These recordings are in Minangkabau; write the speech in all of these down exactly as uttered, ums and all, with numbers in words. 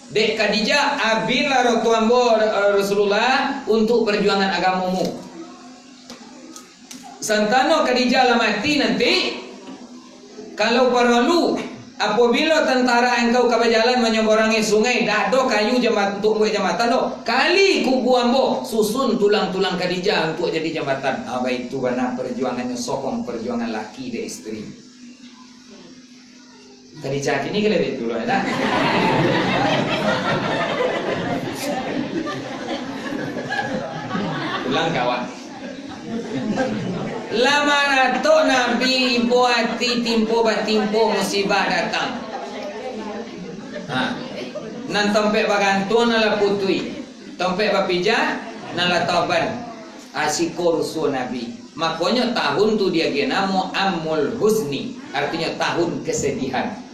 Dek Khadijah, abihlah roh tu ambo, eh, Rasulullah, untuk perjuangan agamamu. Santano Khadijah lah mati nanti, kalau paralu, apabilo tantara angkau ka bajalan manyabarangi sungai, dak ado kayu jambat-, untuak buek jambatan doh, kali kubu ambo, susun tulang-tulang Khadijah untuak jadi jambatan. Ah, baitu bana parjuangannyo, sokong parjuangan laki dek isteri. Tadi cak ini ka lebih dulu, ya, dah? Ulang, kawan. Lah maratok Nabi, ibo ati, timpo batimpo, musibah datang. Ha. Nan tampek bagantuang nan lah putuih, tampek bapijak nan lah taban. Ah, siko rusuah Nabi. Makonyo tahun tu diagiah namo Amul Huzni, artinyo tahun kesedihan.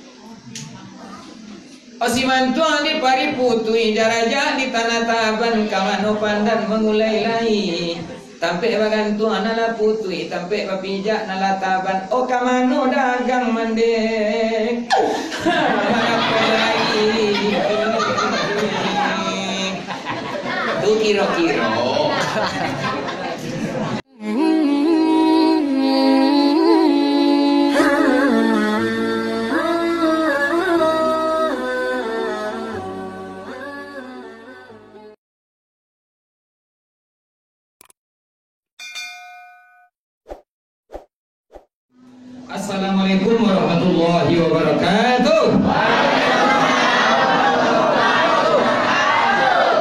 O si mantuang di pari putuih, jarajak di tanah taban, ka mano pandan mangulai lai. Tampek bagantuang nan lah putuih, tampek bapijak nan lah taban, o ka mano dagang mandeh. Mangapa lai? Tu kiro-kiro. Assalamualaikum warahmatullahi wabarakatuh.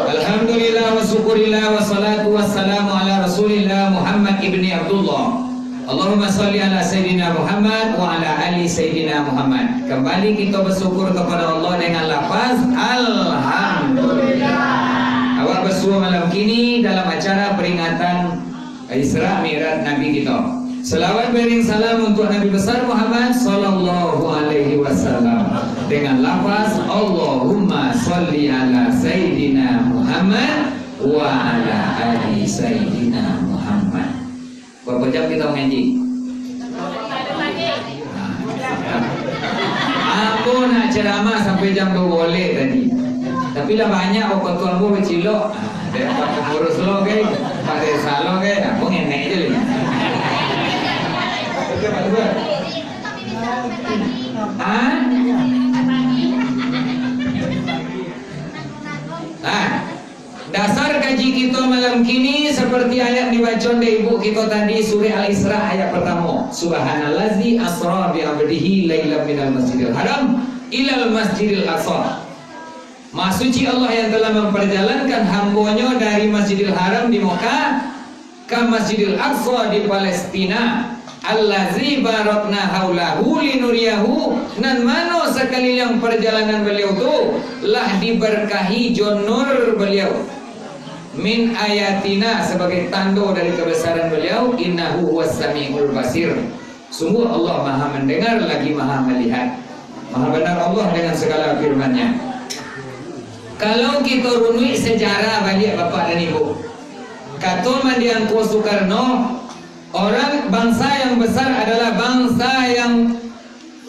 Alhamdulillah wa syukurillah, wassalatu wassalamu ala Rasulillah Muhammad ibni Abdullah. Allahumma shalli ala Sayyidina Muhammad wa ala ali Sayyidina Muhammad. Kembali kita bersyukur kepada Allah dengan lafaz Alhamdulillah. Awak bersua malam kini dalam acara peringatan Isra Mi'raj Nabi kita. Salawat beriring salam untuk Nabi besar Muhammad sallallahu alaihi wasallam dengan lafaz Allahumma shalli ala Sayyidina Muhammad wa ala ali Sayyidina Muhammad. Berapa jam kita mengaji? Ambo nak ceramah sampai jam dua boleh tadi. Tapi lah banyak waktu ambo bacilok. Ada pengurus lo ke, Pak Desa lo ke, ambo ngenek je lagi. Hah? Ah. Dasar kaji kito malam kini saparti ayat dibaco dek ibu kito tadi, surah Al-Isra ayat partamo, "Subhanallazi asra bi abdihi lailam minal masjidil haram ilal masjidil aqsa." Maha Suci Allah yang telah memperjalankan hambonyo dari Masjidil Haram di Mekah ka Masjidil Aqsa di Palestina, allazi barakna haulahu linuriyahu, nan mano sakaliliang parjalanan Baliau tu lah dibarkahi jo nur Baliau, min ayatina, sabagai tando dari kabasaran Baliau, innahu huwas samiul basir. Sungguh Allah Maha Mandangar lagi Maha Malihat. Maha bana Allah dengan sagala firman-Nya. Kalau kito runuik sejarah baliak, Bapak dan Ibu, kato Mandiangko Soekarno, orang bangsa yang besar adalah bangsa yang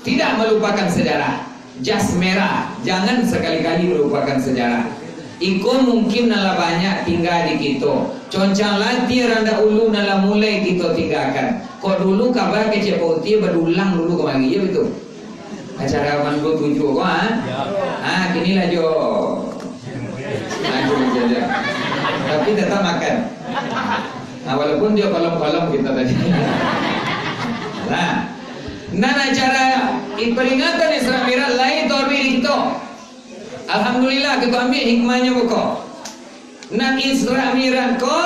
tidak melupakan sejarah. Jas merah, jangan sekali-kali melupakan sejarah. Iko mungkin nan lah banyak tingga di kito. Concang latiah randak ulu nan lah mulai kito tinggakan. Kok dulu kaba kecek Pak Uti badulang dulu kamari, iyo betul? Acara Manduo Tujuah ko, ha? Ha, kini lah jo. Ha, jo, jo, jo. Tapi tetap makan. Nah, walaupun dia kolom-kolom kita tadi. Nah, nan acara i-, peringatan Isra Mi'raj lai taruih di kito. Alhamdulillah, kito ambiak hikmahnyo beko. Nan Isra Mi'raj ko,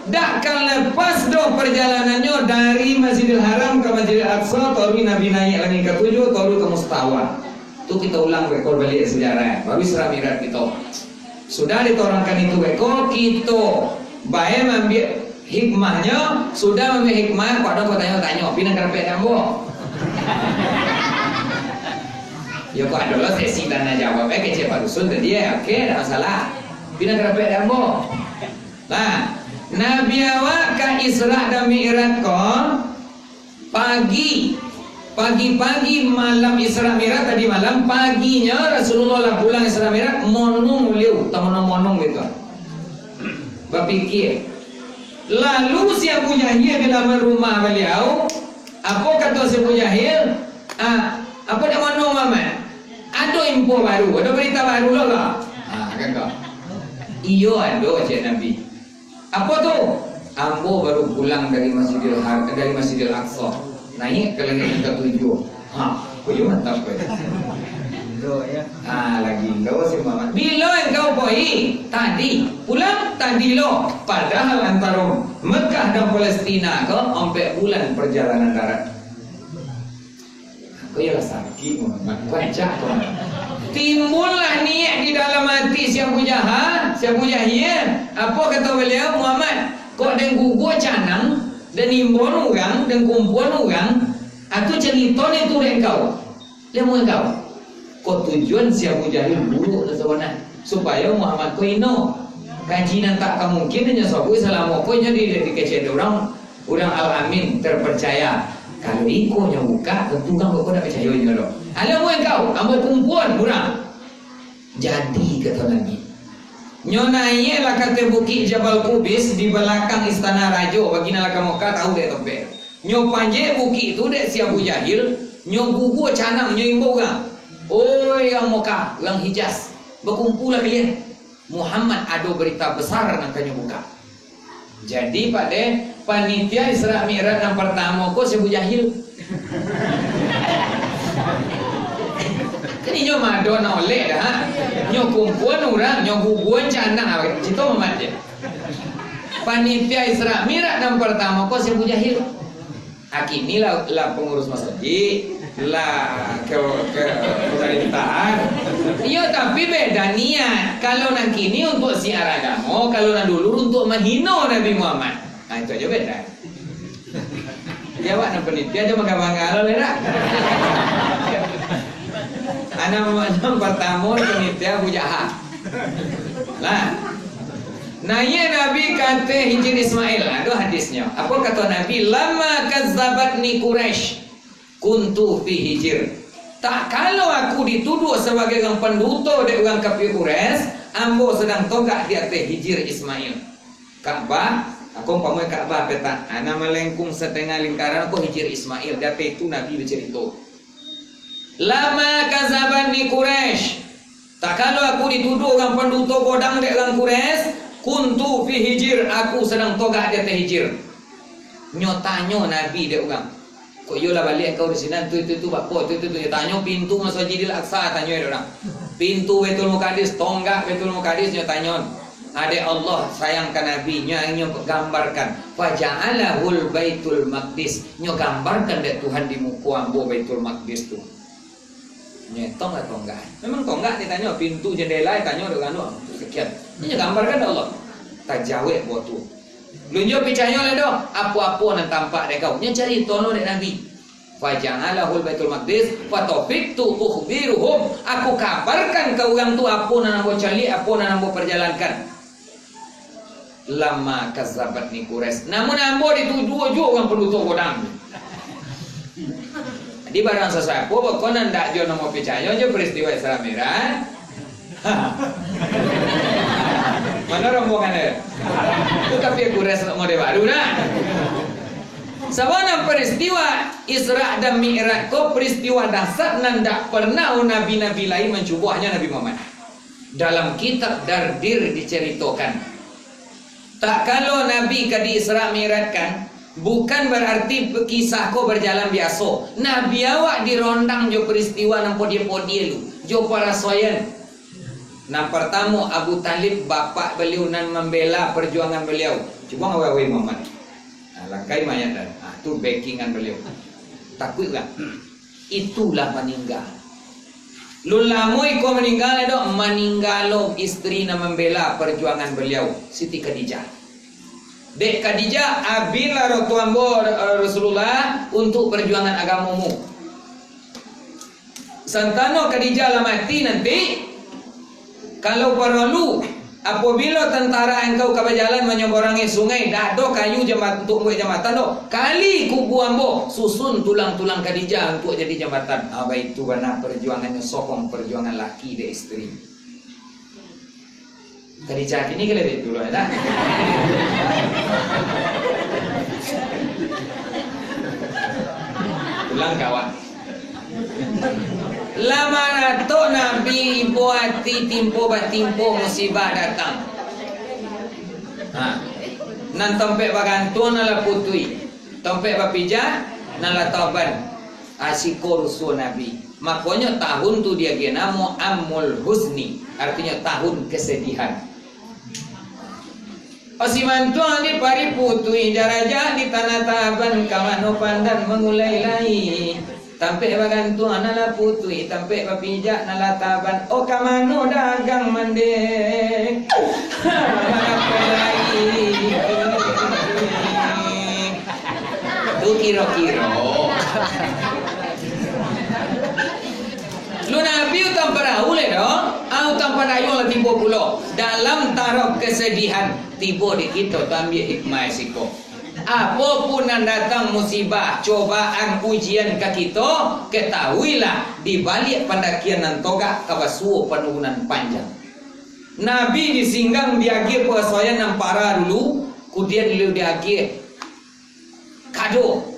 dak ka lepas doh parjalanannyo dari Masjidil Haram ka Masjidil Aqsa, taruih Nabi naiak langik katujuah, taruih ka Mustawa. Tu kito ulang beko baliak sejarah, baru Isra Mi'raj kito. Sudah ditorangkan itu beko, kito bae maambiak hikmahnyo, sudah maambiak hikmah, kok ado kok tanyo-tanyo, pi nan karapek dek ambo. Yo, kok ado lo sesi tanya jawab, eh, kecek Pak Dusun tadi, eh, oke, ndak masalah. Pi nan karapek dek ambo. Nah, Nabi awak ka Isra dan Mi'raj ko, pagi, Pagi-pagi malam Isra Mi'raj tadi malam, paginyo Rasulullah lah pulang Isra Mi'raj, monong baliau, tamonong-monong gitu. Bapikia. Lalu si Abu Jahil di laman rumah baliau, apo kato si Abu Jahil? "Ah, apo nak monong, Muhammad? Ado info baru, ado barita baru lo, ko?" Ah, kato. "Iyo, ado," cek Nabi. "Apo tu?" "Ambo baru pulang dari Masjidil Har-, dari Masjidil Aqsa, naiak ka langik nan katujuah." Ha, ko iyo mantap ko. Ha, lagi lo si Muhammad. "Bilo engkau poi?" "Tadi." "Pulang?" "Tadi lo." "Padahal antaro Mekah dan Palestina ko ompek bulan perjalanan darat." Ko iyolah sakik, Muhammad. Ko ancak ko. Timbullah niat di dalam ati si Abu Jahal, si Abu Jahil. Apo kato baliau, "Muhammad, kok den gugua canang, den imbauan urang, den kumpuan urang, atu carito ni tu dek engkau, dek engkau." Ko tujuan si Abu Jahil buruak tu sabananyo, supayo Muhammad ko ino. Kaji nan tak ka mungkin inyo sabuik salamo ko inyo di, dikecek dek urang. Urang Al-Amin terpercaya. Kalau iko nyo bukak, tentu urang beko ndak picayo nyo doh. "Alah, muah engkau, ambo kumpuan urang." Jadi, kato Nabi, nyo naiaklah ka ateh bukik Jabal Kubais di balakang istana rajo, bagi nan lah ka Mekah, tahu dek tompek. Nyo panjek bukik tu dek si Abu Jahil, nyo gugua canang, nyo imbau urang, "Oi, urang Mekah, urang Hijaz, bakumpualah kalian. Muhammad ado barita besar nan ka nyo bukak." Jadi, Pak de, panitia Isra Mi'raj nan partamo ko si Abu Jahil. Kan inyo mado nak oleh dah, ha? Nyo kumpuan urang, nyo guguan canang, cito mamat je. Panitia Isra Mi'raj nan partamo ko si Abu Jahil. Kini lah, lah pangurus masajik, lah ke, ke pamarintahan. Iyo, tapi beda niat. Kalau nan kini untuak siar agamo, kalau nan dulu untuak mahino Nabi Muhammad. Nah, itu aja beda. Jadi awak nan panitia aja mangga-mangga lo, lah, dak? Anak, anak partamo panitia Abu Jahal. Lah. Naiak Nabi ka ateh Hijir Ismail. Ado hadisnyo. Apo kato Nabi? "Lama kazzabatni Quraisy, kuntu fi Hijir." Tak kalo aku dituduah sabagai urang panduto dek urang kafir Quraisy, ambo sadang togak di ateh Hijir Ismail. Ka'bah, ako umpamo Ka'bah petak, ha, nan malengkung satangah lingkaran ko Hijir Ismail, di ateh tu Nabi bacarito. "Lama kazzabatni Quraisy." Tak kalo aku dituduah urang panduto godang dek urang Quraisy, kuntu fi Hijir, aku sadang togak di ateh Hijir. Nyo tanyo Nabi dek urang, "Kok iyo lah baliak kau di sinan, tu, tu, tu, bapo, tu, tu, tu?" Nyo tanyo pintu Masjidil Aqsa, tanyo dek urang. Pintu Baitul Muqaddas, tonggak Baitul Muqaddas, nyo tanyo. Adek Allah sayang ka Nabi, nyo, nyo gambarkan. "Faja'alahul Baitul Maqdis." Nyo gambarkan dek Tuhan di muko ambo Baitul Maqdis tu. Nyo etong lah tonggak. Memang tonggak ditanyo, pintu jendela ditanyo dek urang tu, sekian. Nyo gambarkan dek Allah. Tajawek buah tu. Lunjo picayo lah doh, apo-apo nan tampak dek kau. Nyo carito no dek Nabi. "Faja'alahul Baitul Maqdis, fatafiktu ukhbiruhum." Aku kabarkan ka urang tu apo nan ambo caliak, apo nan ambo pajalankan. "Lama kazzabatni Quraisy." Namun ambo dituduah juo urang panduto godang. Jadi barang sasiapo beko nan ndak jo namo picayo jo peristiwa Isra Mi'raj. Mano rombongan dia? Tu kafir Quraisy nak mode baru dah. Sabab nan peristiwa Isra dan Mi'raj ko peristiwa dahsyat nan ndak pernah nabi-nabi lain mancubo, hanyo Nabi Muhammad. Dalam kitab Dardir dicaritokan, tak kalo Nabi ka di Isra Mi'rajkan, bukan bararti kisah ko barjalan biaso. Nabi awak dirondang jo peristiwa nan podie-podie lu, jo parasoyan. Nan partamo, Abu Thalib, bapak baliau nan mambela parjuangan baliau. Cubo ngawai Muhammad. Nah, langkai mayat dah. Ah, tu backingan baliau. Takuik urang. Itulah maningga. Lun lamo iko maningga, dok, maningga lo isteri nan mambela parjuangan baliau, Siti Khadijah. Dek Khadijah, abihlah roto ambo, eh, Rasulullah, untuk parjuangan agamamu. Santano Khadijah lah mati nanti, kalau paralu, Apabilo tantara angkau ka bajalan manyabarangi sungai, dak ado kayu jambat-, untuak mambuek jambatan doh. Kali kubu ambo, susun tulang-tulang Khadijah untuak jadi jambatan. Ah, baitu bana parjuangannyo, sokong parjuangan laki dek isteri. Khadijah kini ka lebih dulu, ya tak? Pulang kawan. Lah maratok Nabi ibo ati, timpo batimpo musibah datang. Ha. Nan tompek bagantuang nan lah putuih, tompek bapijak nan lah taban. Ha, siko rusuah Nabi. Makonyo tahun tu diagiah namo Amul Huzni, artinyo tahun kesedihan. Osimantuang di pari putuih, jarajak di tanah taban, ka mano pandan mangulai lai. Tampek bagantuang nan lah putuih, tampek bapijak nan lah taban. Oh, ka mano dagang mandeh? Ha, mangapoi lai? Tu kiro-kiro. Lu Nabi utang parahu lai doh, ah, utang padayuang lah tibo pulo. Dalam taraf kesedihan, tibo di kito tu ambiak hikmah siko. Apo pun nan datang musibah, cobaan, ujian ka kito, ketahuilah, di baliak pandakian nan togak ka basuo panurunan panjang. Nabi disinggang diagiah pasuaian nan parah dulu, kudian lu diagiah kado.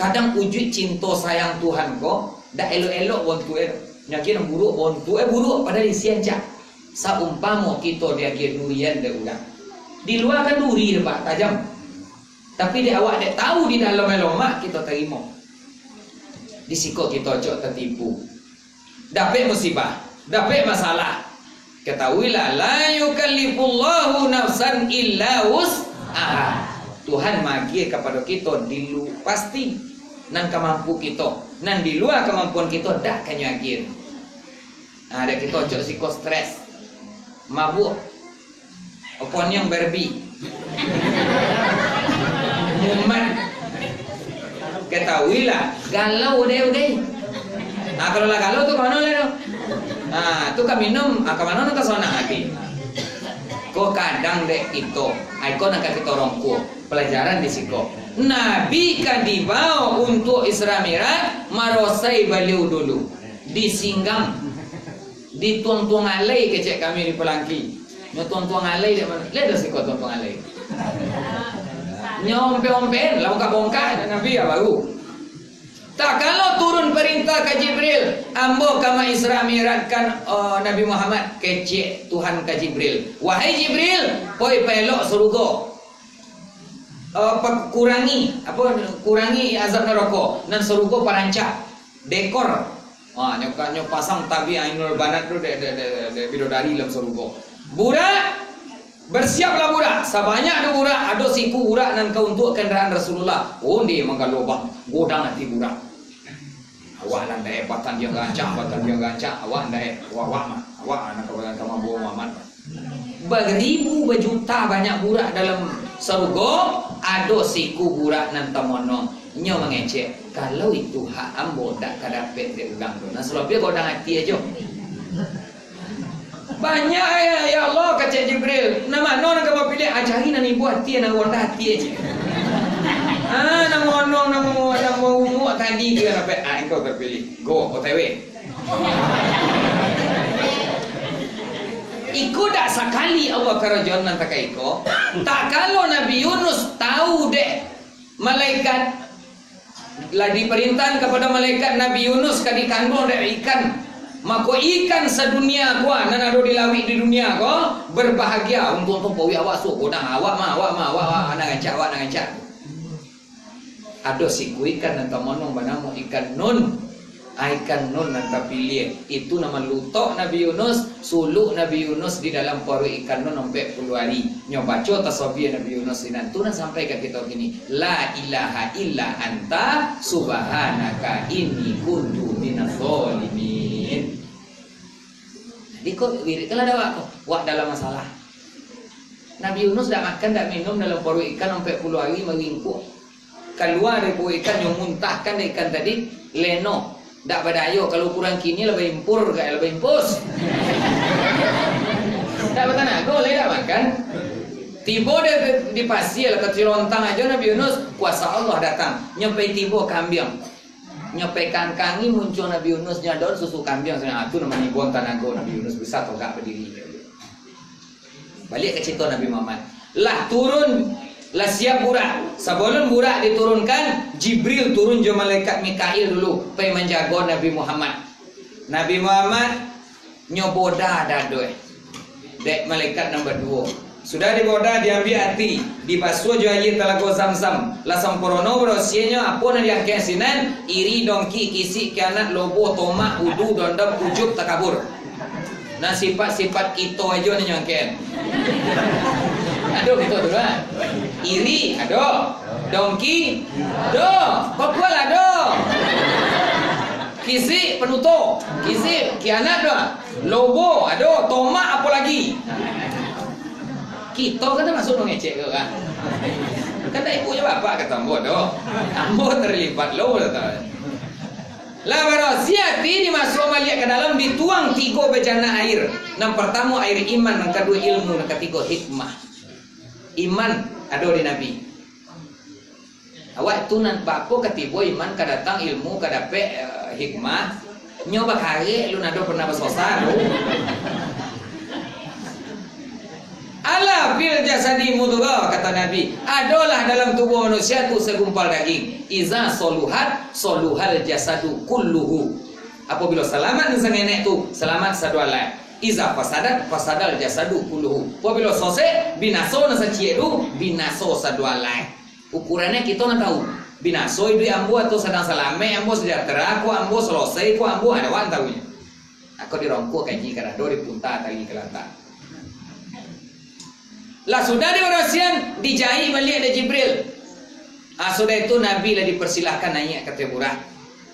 Kadang ujuik cinto sayang Tuhan ko, dak elok-elok bontuk e. Nyo agiah nan buruak, bontuk e buruak, padahal isi ancak. Saumpamo kito diagiah durian dek urang. Di lua kan duri dek, Pak, tajam. Tapi dek awak dek tahu di dalam e lomak, kito tarimo. Di siko kito cok tatipu. Dapek musibah, dapek masalah. Katahuilah, la yukallifullahu nafsan illa wus'aha. Tuhan maagiah kapado kito di lu-, pasti nan ka mampu kito, nan di lua kamampuan kito dak ka nyo agiah. Nah, dek kito cok siko stres, mabuak, oponiang Barbie, mumat. Katahuilah, galau deh, udah. Nah, kalau lah galau tu ka mano lah tu? Nah, tu ka minum, ah, ka mano tu ka sonang ati. Ko kadang dek kito, ai ko nan ka kito rongkuo, pelajaran di siko. Nabi ka dibawa untuak Isra Mi'raj, marosai baliau dulu, disinggang, dituang-tuang alai kecek kami di Palangki. Nyo tuang-tuang alai dek mano? Liek dah siko tuang-tuang alai. Nyo ompe-ompean, lah bongkak-bongkak, Nabi ya baru. Tak kalau turun perintah ka Jibril, ambo ka ma-Isra Mi'rajkan, eh, Nabi Muhammad, kecek Tuhan ka Jibril. Wahai Jibril, poi paelok sarugo. Eh, pa-, kurangi, apo, kurangi azab narako, nan sarugo parancak, dekor. Ha, nyo ka, nyo pasang tabik Ainul Banat tu dek, dek, dek, dek bidodari dalam sarugo. Burak, bersiaplah burak, sabanyak tu burak, ado siku burak nan ka untuak kandaraan Rasulullah. Onde manggalobang, godang ati burak. Awak lah ndak, eh, batandiang rancak, batandiang rancak, awak ndak, eh, awak, awak mah, awak anak kawalan ka mambawa Muhammad. Baribu bajuta banyak burak dalam sarugo, ado siku burak nan tamonong. Nyo mangecek, "Kalau itu hak ambo, dak ka dapek dek urang tu. Nah, salobih godang ati ajo." "Banyak, ya, ya Allah," kecek Jibril. "Nan mano nan ka bapiliah?" "Ah, cari nan ibo ati, nan rondah ati ajo." "Ah, nan monong, nan mo-, nan mongumuk tadi ka dapek." "Ah, engkau terpilih. Go, O T W." Iko dak sakali Allah karajoan nan takah iko. Tak kalau Nabi Yunus tahu dek malaikat, lah diparintahan kapado malaikat Nabi Yunus ka dikanduang dek ikan, mako ikan sadunia ko nan ado di lauik di dunia ko berbahagia. Untuang tu pawik awak suko dah, awak mah, awak mah, awak, awak, nan rancak, awak nan rancak. Ado siku ikan nan tamonong banamo ikan Nun. Ah, ikan Nun nan tapiliah. Itu nan malutok Nabi Yunus, suluk Nabi Yunus di dalam paruik ikan Nun ampek puluah ari. Nyo baco tasbih Nabi Yunus sinan. Tu nan sampai ka kito kini. "La ilaha illa anta subhanaka inni kuntu minaz zalimin." Jadi ko wirid kan lah dek awak ko. Wak dalam masalah. Nabi Yunus dak makan, dak minum dalam paruik ikan ampek puluah ari maringkuak. Kalua dari paruik ikan, nyo muntahkan dek ikan tadi, leno. Dak badayo, kalau ukuran kini lah baimpur, ka lah baimpus. Dak batanago Tibo di, di pasia, lah kacilontang ajo Nabi Yunus, kuaso Allah datang. Nyo pai tibo kambiang. Nyo pai kangkangi muncuang Nabi Yunus, nyo adakan susu kambiang, tu namonyo bontan ago Nabi Yunus bisa togak badiri. Baliak ka carito Nabi Muhammad. Lah turun, lah siap burak. Sabalun burak diturunkan, Jibril turun jo malaikat Mikail dulu, pai manjago Nabi Muhammad. Nabi Muhammad nyo boda dado, eh, dek malaikat nan baduo. Sudah diboda, diambiak ati, dibasuah jo aia talago Zamzam. Lah sampurno barasiahnyo, apo nan diangkek sinan, iri, dongki, kisik, kianat, lobo, tomak, udu, dondam, ujub, takabur. Nah, sifat-sifat kito ajo nan nyo angkek. Ado kito tu lah. Iri, ado. Dongki, ado. Bakual, ado. Kisik, panuto. Kisik, kianat, ado. Lobo, ado. Tomak, apo lagi? Kito kan tamasuak urang ngecek tu kan. Kan dak ibu jo bapak kato ambo tu. Ambo tarlibat lo, kato. Lah barasiah ati, dimasuak baliak ka dalam, dituang tigo bejana air. Nan partamo air iman, nan kaduo ilmu, nan katigo hikmah. Iman ado di Nabi. Awak tu nan baapo ka tibo iman, ka datang ilmu, ka dapek, eh, hikmah. Nyo bakarek lu, nan ado pernah basosa lu. Ala fil jasadi mudghah, kata Nabi, adolah dalam tubuh manusia tu segumpal daging. Iza soluhat, soluhal jasadu kulluhu. Apabilo salamat nan sangenek tu, salamat sadoalaih. Iza fasadat, fasadal jasadu kulluhu. Apabilo sosek, binaso nan saciek tu, binaso sadoalaih. Ukurannyo kito nan tahu. Binaso iduik ambo atau sadang salamaik ambo, sejahtera ko ambo, selesai ko ambo, ado awak nan tahunyo. Ako dirongkok kaji ka dado, dipunta tali ka lantak. Lah sudah dibarasian, dijaik baliak dek Jibril. Ah, sudah itu Nabi lah dipersilahkan naiak ka ateh burak.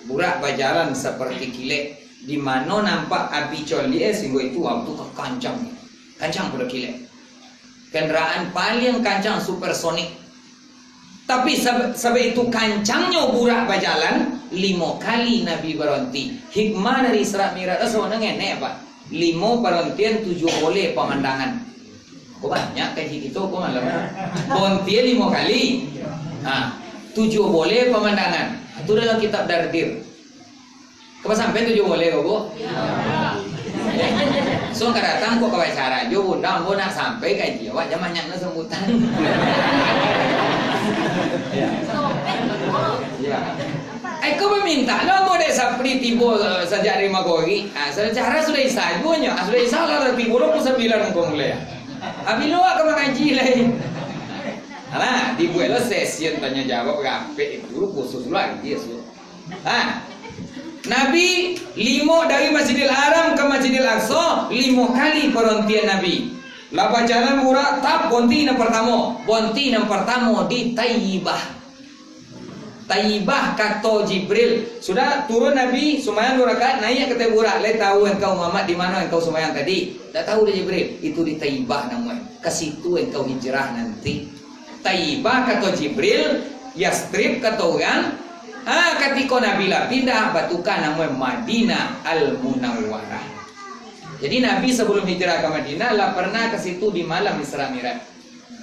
Burak bajalan saparti kilek. Di mano nampak api coliak, singgo itu waktu ka kancang. Kancang pado kilek. Kendaraan paling kancang supersonik. Tapi sab-, sabaitu kancangnyo burak bajalan, limo kali Nabi baronti. Hikmah dari Isra Mi'raj tu sabananyo ngenek, Pak. Limo barontian, tujuah boleh pamandangan. Ko banyak kaji kito ko malam. Barontian limo kali. Ha, tujuah boleh pamandangan. Tu dalam kitab Dardir. Ka sampai tujuah boleh ko, Bu? Suang ka datang kok ka bacara jo, Bunda, ambo nak sampai kaji awak, jan banyak nan sambutan. Ya. Ya. Eh, ko bamintak lo ambo dek Sapri tibo, eh, sajak dari Maghrib. Ah, secara sudah Isya juo nyo. Ah, sudah Isya lah, tibo dua puluh sembilan ko mulai. Ah, bilo awak ka mangaji lai? Alah, dibuek lo sesi tanyo jawab rapek itu khusus lo aja, su. Ha. Nabi limo dari Masjidil Haram ka Masjidil Aqsa, limo kali parontian Nabi. Lah bajalan burak, tap, bonti nan partamo. Bonti nan partamo di Taibah. Taibah, kato Jibril. Sudah turun Nabi, sumbayang duo rakaat, naiak ka ateh burak. Lai tahu engkau Muhammad di mano engkau sumbayang tadi? Dak tahu dek Jibril. Itu di Taibah namonyo. Ka situ engkau hijrah nanti. Taibah kato Jibril, Yastrib kato urang. Ha, katiko Nabi lah pindah, batuka namonyo Madinah Al-Munawwarah. Jadi Nabi sabalum hijrah ka Madinah lah pernah ka situ di malam Isra Mi'raj.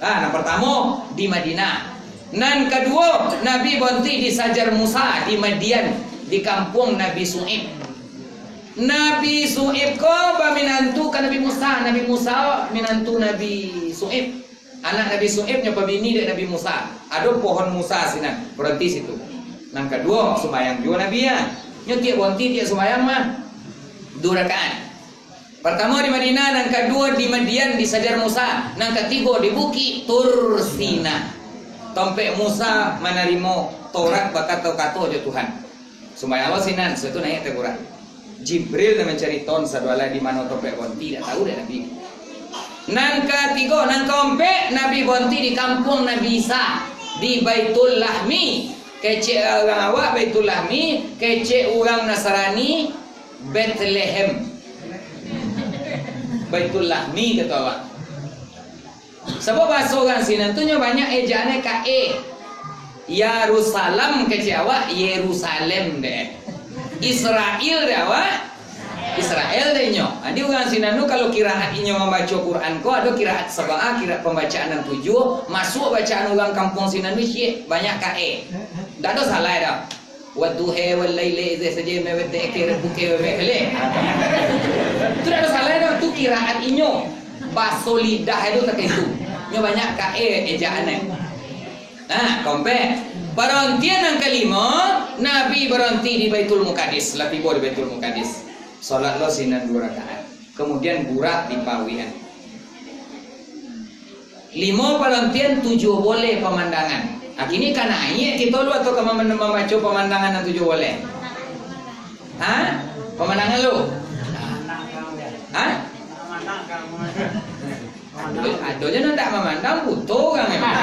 Ha, nan partamo di Madinah. Nan kaduo, Nabi bonti di Sajar Musa di Madian, di kampuang Nabi Su'aib. Nabi Su'aib ko baminantu ka Nabi Musa, Nabi Musa minantu Nabi Su'aib. Anak Nabi Su'aib nyo pabini dek Nabi Musa. Ado pohon Musa sinan, baronti situ. Nan kaduo, sumbayang juo Nabi, ya. Nyo tiok baronti, tiok sumbayang mah. Duo rakaat. Partamo di Madinah, nan kaduo di Madian, di Sajar Musa, nan katigo di Bukik Tur Sina. Tompek Musa manarimo Taurat bakato-kato jo Tuhan. Sumbayang lo sinan, sudah tu naiak ka ateh burak. Jibril nan mancaritoan sadoalaih di mano tompek bonti, dak tahu dek Nabi. Nan katigo, nan kaompek, Nabi bonti di kampuang Nabi Isa, di Baitul Lahmi. Kecek urang awak Baitul Lahmi, kecek urang Nasrani Betlehem. Baitul Lahmi kato awak. Sabab bahaso urang sinan tu nyo banyak ejaannyo ka e. Yarusalam kecek awak, Yerusalem dek. Israel dek awak, Israel deh inyo. Jadi urang sinan tu kalau kiraat inyo mambaco Quran ko, ado kiraat sabaa, kiraat pambacaan nan tujuah, masuak bacaan urang kampuang sinan tu ciek, banyak kae. Ndak ado salah doh. Wadduha wallaili idza saja mewet deke buke wewek le. Tu ndak ado salah doh, tu kiraat inyo. Baso lidah itu tak itu. Nyo banyak kae ejaan e. Nah, kompek. Barontian nan kalimo, Nabi baronti di Baitul Mukadis, lah tibo di Baitul Mukadis. Salat lo sinan duo rakaat. Kemudian burak di pawian. Limo barontian, tujuah boleh pamandangan. Nah, kini ka naiak kito lu atau ka mem-, mambaco pamandangan nan tujuah boleh? Ha? Pamandangan lu? Ha? Ado, ado je nan ndak mamandang, buto urang emang.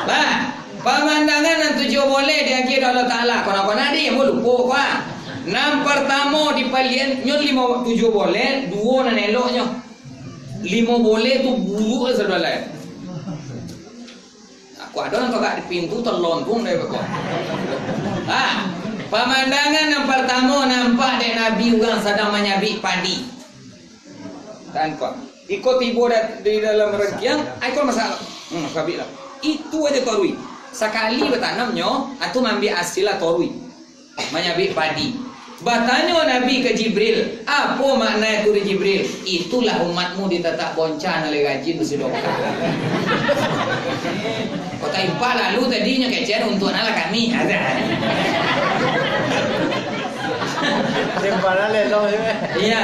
Lah, pamandangan nan tujuah boleh diagiah dek Allah Taala. Kona-kona di, ambo lupo ko ah. Nan partamo di palian, nyo limo tujuah boleh, duo nan eloknyo. Limo boleh tu buruak sadolah. Aku ado nan togak di pintu, talontuang dari bako. Ha, pamandangan nan partamo nampak dek Nabi urang sadang manyabik padi. Tanpa. Iko tibo da-, di dalam rangkiang, ai ko masalah. Hmm, sabik lah. Itu aja torui. Sakali batanamnyo, atu maambiak asil lah torui. Manyabik padi. Batanyo Nabi ka Jibril, "Apo makna itu di Jibril?" "Itulah umatmu ditatak bonca nan lai rajin basidokah." Kota Impah lalu tadi nyo kecek untuak nan lah kami. Ada. Simpanan le, tong, ya. Iya.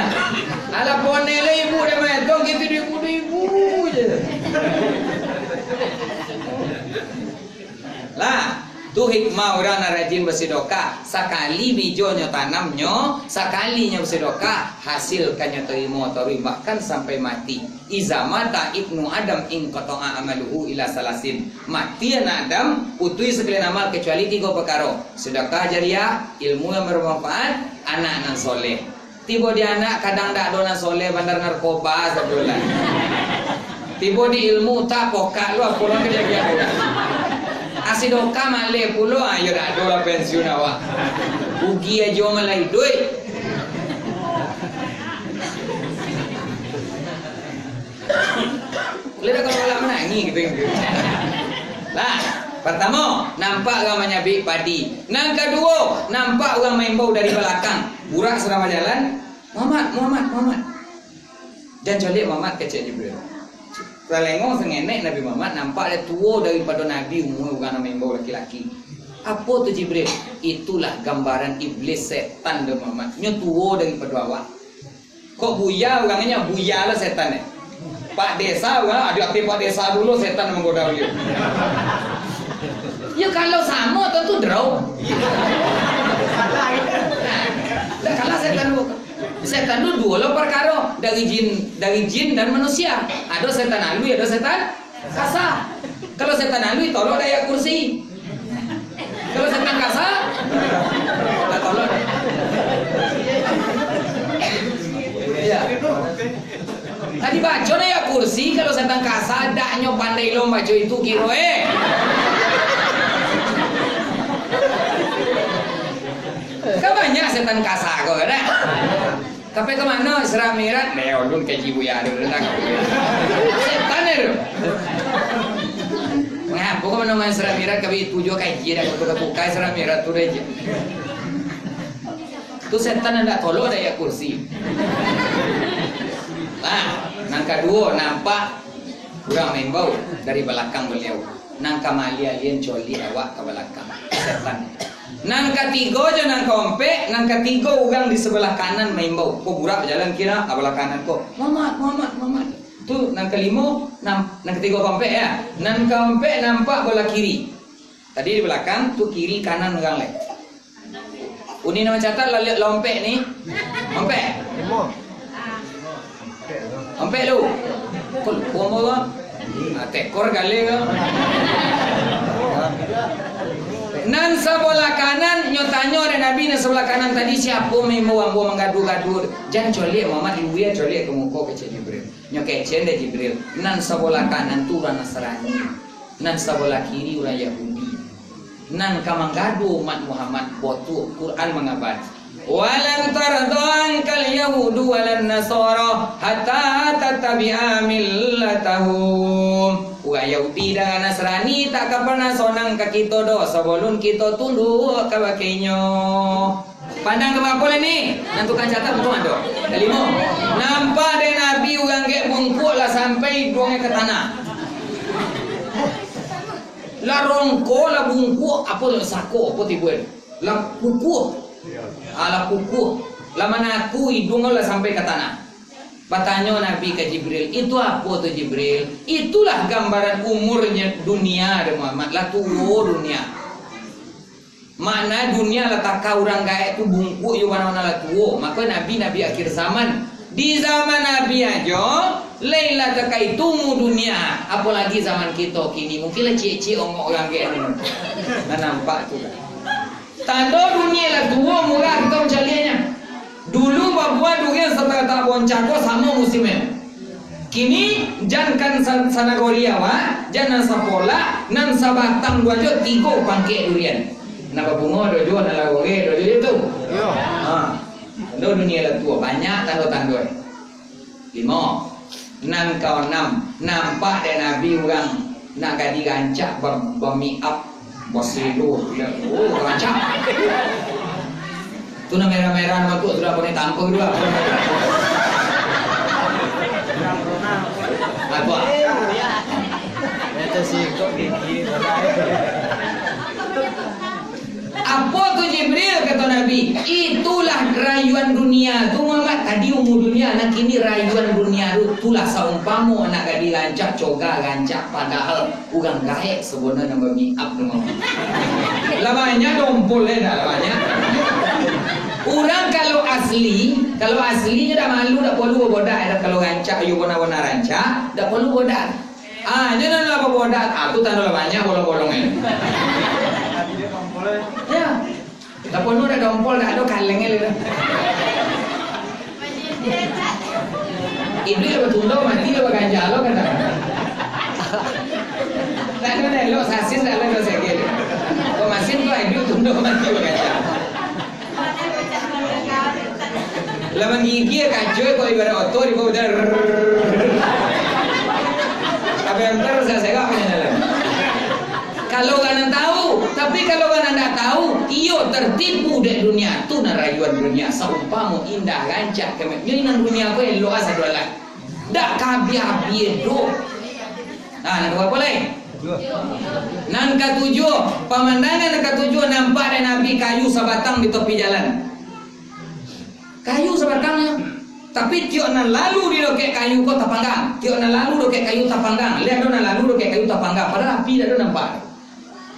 Alah, ponel ibu dah main, tong, gitu di ibu, di ibu je. Lah, tu hikmah urang nan rajin basidokah. Sakali bijonyo tanamnyo, sakalinyo basidokah, hasil ka nyo tarimo taruih, bahkan sampai mati. Iza mata ibnu Adam inqata'a amaluhu ila salasin. Mati anak Adam, putuih sakalian amal kecuali tigo parkaro. Sedekah jariah, ilmu yang bermanfaat, anak nan soleh. Tibo di anak, kadang dak ado nan soleh, bandar narkoba, astagfirullah. Tibo di ilmu, utak pokak lu, apo lo nan ka jadi apo. Asidokah maleh pulo, ah, yo dak ado lah pensiun awak. Rugi ajo malai duit. Boleh dak kalau awak manangih gitu, gitu. Lah, partamo, nampak urang manyabik padi. Nan kaduo, nampak urang maimbau dari balakang. Burak sadang bajalan, "Muhammad, Muhammad, Muhammad." "Jan coliak Muhammad," kecek Jibril. Salengong sangenek Nabi Muhammad, nampak dek tuo daripado Nabi umua urang nan maimbau laki-laki. "Apo tu, Jibril?" "Itulah gambaran iblis setan tu, Muhammad. Nyo tuo daripado awak." Kok buya urangnyo, buya lah setan, eh. Pak desa urang, ado ati pak desa dulu setan manggoda baliau. Ya kalau samo tentu draw. Nah, dak kalah setan tu. Setan tu duo lo parkaro, dari jin, dari jin dan manusia. Ado setan alui, ado setan kasa. Kalau setan alui, tolok dek ayat kursi. Kalau setan kasa, tak tolok. Iya. Tadi baco dek ayat kursi, kalau setan kasa, dak nyo pandai lo baco itu kiro, eh. Kan banyak setan kasa ko, kan? Sampai ka mano Isra Mi'raj? Neh, ulun kaji buya dulu, dah. Setan tu. Ngapo ka mano Isra Mi'raj, kabi itu juo kaji dah, buka-buka Isra Mi'raj tu dah je. Tu setan nan dak tolok dek ayat kursi. Nah, nan kaduo, nampak urang maimbau dari balakang baliau. Nan ka maaliah-alian coliak awak ka balakang. Setan. Nan katigo jo nan kaompek, nan katigo urang di sabalah kanan maimbau. Ko burak bajalan kira, sabalah kanan ko, "Muhammad, Muhammad, Muhammad." Tu nan kalimo, nan, nan katigo kaompek, ya. Nan kaompek nampak bola kiri. Tadi di balakang, tu kiri kanan urang lai. Uni nan mancatat lah, lah ompek ni. Ompek. Ompek lu. Kok lupo ambo ko? Ah, tekor kali ko. Nan sabalah kanan, nyo tanyo dek Nabi nan sabalah kanan tadi, "Siapo maimbau ambo manggaduah-gaduah?" "Jan coliak Muhammad, luwia coliak ka muko," kecek Jibril. Nyo kecek dek Jibril, "Nan sabalah kanan tu urang Nasrani, nan sabalah kiri urang Yahudi. Nan ka manggaduah umat Muhammad, botuah, Quran mangabari." "Walan tardha ankal yahudu walan nasara hatta tattabi'a millatahum." Urang Yahudi dan Nasrani tak ka pernah sonang ka kito doh, sabalun kito tunduak kabake inyo. Pandang ka barapo lai ni? Nan tukang catat untuang ado. Kalimo, nampak dek Nabi urang gaek bungkuak lah sampai iduangnyo ka tanah. Lah rongko, lah bungkuak, apo lah sako, apo tibo ni? Lah kukuak. Ah, lah kukuak. Lah manaku iduang lah sampai ka tanah. Batanyo Nabi ka Jibril, "Itu apo tu, Jibril?" "Itulah gambaran umurnyo dunia, dek Muhammad, lah tuo dunia." Makna dunia lah taka urang gaek tu bungkuak yo bana-bana lah tuo. Mako nabi-nabi akhir zaman, di zaman Nabi ajo, lai lah taka itu umur dunia, apolagi zaman kito kini, mungkin lah ciek-ciek ongok urang gaek tu. Lah nampak tu kan. Tando dunia lah tuo, murah kito mancaliaknyo. Dulu babuah durian sataratak bonca ko samo musimnyo. Kini, jan kan sa-, sanagori awak, jan nan sapolak, nan sabatang buah jo tigo pangkek durian. Nan babungo ado juo, nan lah goreh ado juo tu. Iyo. Ha. Tando dunia lah tuo, banyak tando-tando. Limo. Nan kaonam, nampak dek Nabi urang nak gadih rancak ba-, ba-make up. Basilu, oh, rancak. Tu nan merah-merah, nan tu sudah pakai tampang tu lah. Apa? Apo tu Jibril, kato Nabi? Itulah rayuan dunia tu, Muhammad. Tadi umur dunia, nah kini rayuan dunia tu. Tulah saumpamo nak gadih rancak, coga rancak, padahal urang gaek sabananyo nan ba-make up tu mah. Lah banyak dompol, eh, dah lah banyak. Urang kalau asli, kalau asli nyo dak malu, dak porlu babodak, eh, dah kalau rancak, yo bona-bona rancak, dak porlu bodak. Ah, nyo nan lah babodak, ah, tu tando lah banyak bolong-bolong, eh. Ya. Lah porlu dak dompol, dak ado kaleng, eh, lah. Iblis lah batundo mati lah baganja lo kan. Tak ada elok sasin, tak ada elok segel. Kok masin tu iblis tundo mati baganja. Lah manggigia kaco kok ibarat oto di bawah jalan. Tapi antar saya serak punya jalan. Kalau urang nan tahu, tapi kalau urang nan ndak tahu, iyo tertipu dek dunia. Tu nan rayuan dunia. Saumpamo indah, rancak, kemek. Nyo nan dunia ko elok ah, sadu alah. Dak ka abih-abih doh. Nah, nan kabapo lai? Nan katujuah, pamandangan nan katujuah nampak dek Nabi kayu sabatang di topi jalan. Kayu sabatangnyo. Tapi tiok nan lalu di dokek kayu ko tapanggang. Tiok nan lalu dokek kayu tapanggang. Liek ado nan lalu dokek kayu tapanggang. Padahal api dak ado nampak.